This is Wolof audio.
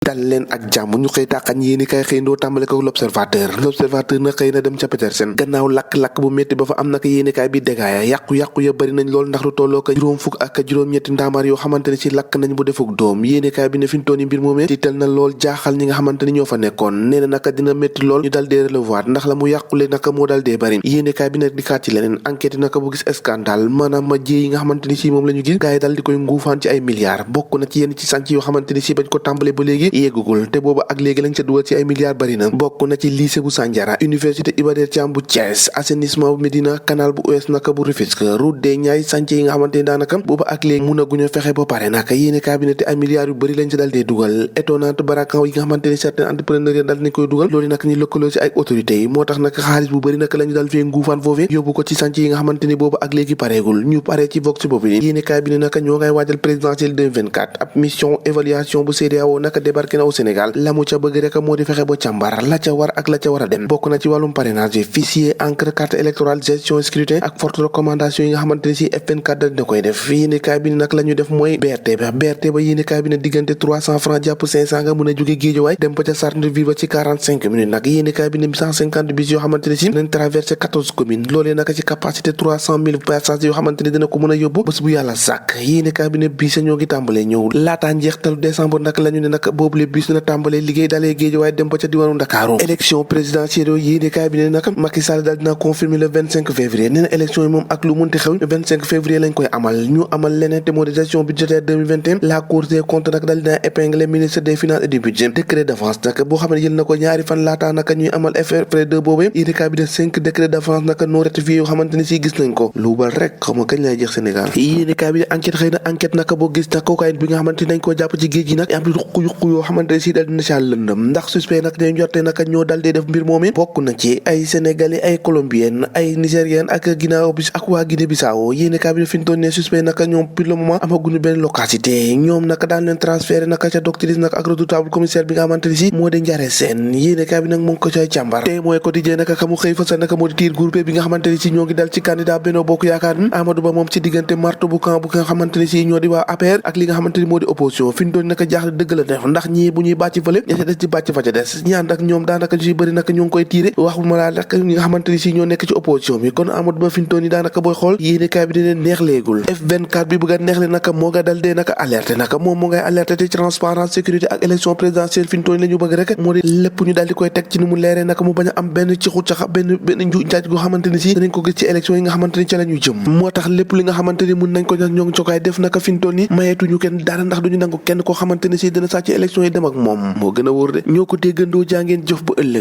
dal leen ak jàmm ñu xëy tàqañ yéeni kay xëy ndoo tàmbale ko l'observateur na xëy na dem ca Petersen gannaaw lakk-lakk bu métti ba fa am naka yéeni kay bi dégaaya yàqu-yàqu ya bari nañ lool ndax lu tolloo ko juróom fukk ak juróom-ñetti ndaamaar yoo xamante ne ci lakk nañ bu defuk doom yéeni kay bi ne fintoon yi mbir moomee tiital na lool jaaxal ñi nga xamante ni ñoo fa nekkoon nee na naka dina métti lool ñu dal dee relevoir ndax la mu yàqule naka moo dal dee bari yéeni kay bi nag di kaat ci leneen enquête naka bu gis scandale maanaam ma jéey yi nga xamante ni si moom la ñu gis gars yi dal di koy nguufaan ci ay milliards bokk na ci yenn ci sànc yoo xamante ni si bañ ko tàmbale ba léegi yeggugul te booba ak léegi lañ ca dugal ci ay milliards bari na bokk na ci lycée bu Sandiara université Iba Der Thiam bu Thiès assainissement bu Médina canal bu ouest naka bu Rufisque route des Niayes sànc yi nga xamante ni daanaka booba ak léegi mun a guñu fexe ba pare naka yéene cabinet ay milliards yu bëri lañ ca dal dee dugal étonnante barakan yi nga xamante ni certains entrepreneurs yi dal nañ koy dugal loolu nag ñu lëkkaloo ci ay autorités yi moo tax nag xaalis bu bëri naka lañu dal fee nguufaan foofee yóbbu ko ci sànc yi nga xamante ni booba ak léegi pareegul ñu pare ci vox populi yéene cabinet naka ñoo ngay waajal présidentielle 2024 ab mission évaluation bu CEDEAO naka débarqué na au Sénégal la mu ca bëgg rek moo di fexe ba càmbar la ca war ak la ca war a dem bokk na ci wàllum parrainage fichier encre carte électorale gestion scrutin ak forte recommandation yi nga xamante ni si F24 dina koy def yéenekaay bi nag la ñu def mooy BRT ba yéenekaay bi ne diggante 300 francs jàpp 500 nga mën a jóge Guédiawaye dem ba ca Sartre-Ville ba ci 45 minutes nag yéenekaay bi ne 150 bis yoo xamante ne si dinañ traversé 14 communes loolee naka ci capacité 300 000 passagers yoo xamante ne dina ko mën a yóbbu bés bu yàlla sàkk yéenekaay bi ne bis ñoo ngi tàmbalee ñëw laataa njeextalu décembre nag la ñu ne nag boobu le bis dina tàmbalee liggéey dalee Guédiawaye dem ba ca diwaanu Ndakaaru élection présidentielle yéenekaay bi ne nag Macky Sall daal dina confirmer le 25 février nee na élection yi moom ak lu mënti xew le 25 février lañ koy amal ñu amal leneen te moo di gestion budgétaire 2021 la Cour des comptes nag daal dina épingler ministre des finances et du budget décret d'avance nag boo xam ne jël na ko ñaari fan laataa naka ñuy amal FR2 boobee yéenekaay bi ne 5 décret d'avance naka non ratifié yoo xamante ni si gis nañ ko lu bal rek xam nga kañ lay jeex Sénégal yéenekaay bi ne enquête xëy na enquête naka boo gis nag cocaïne bi nga xamante nañ ko jàpp ci géej gi nag am yuqu-yuqu yoo xamante ne si daal dina ca lëndëm ndax suspect nag dañ jorte naka ñoo dal dee def mbir moomee bokk na ci ay sénégalais ay colombienne ay nigérienne ak Guinée bis ak waa Guinée Bissau yéenekaay bi ne fi ñu toll ne suspect naka ñoom pour le moment amaguñu benn localité ñoom naka daan leen transféré naka ca doctrice nag ak redoutable commissaire bi nga xamante ni si moo di Njare Seen yéenekaay bi nag mu ngi ko cay càmbar te mooy quotidien naka ka mu xëy fa sa naka moo di tiir groupé bi nga xamante ni si ñoo ngi dal ci candidat Benno Bokk Yaakaar ni Amadou Ba moom ci diggante marto bu camp bu nga xamante ni si ñoo di waa APR ak li nga xamante ni moo di opposition fi ñu toll naka jaaxle dëgg la def ndax ñii bu ñuy bàcc fële ña ca des ci bàcc fa ca des ñaan ak ñoom daanaka ci bëri naka ñoo ngi koy tiire waxuma laa nag ñi nga xamante ni si ñoo nekk ci opposition bi kon Amadou Ba fi ñu toll nii daanaka booy xool yéenekaay bi dina neex léegul F24 bi bëgg a neex le naka moo nga dal dee naka alerté naka moom moo ngay alerté te transparence sécurité ak élection présidentielle fi ñu toll nii la ñu bëgg rek moo di lépp ñu dal di koy teg ci ni mu leeree naka mu bañ a am benn ci xucaxa benn njuuj njaaj goo xamante ni si danañ ko gis ci élection yi nga xamante ni ca la ñuy jëm moo tax lépp li nga xamante ni mun nañ ko ñoo ngi cokaay def naka fi ñu toll nii mayeetuñu kenn dara ndax duñu nangu kenn koo xamante ni si dina sàcc élection yi dem ak moom moo gën a wóor de ñoo ko déggandoo jàngeen jëf ba ëllëg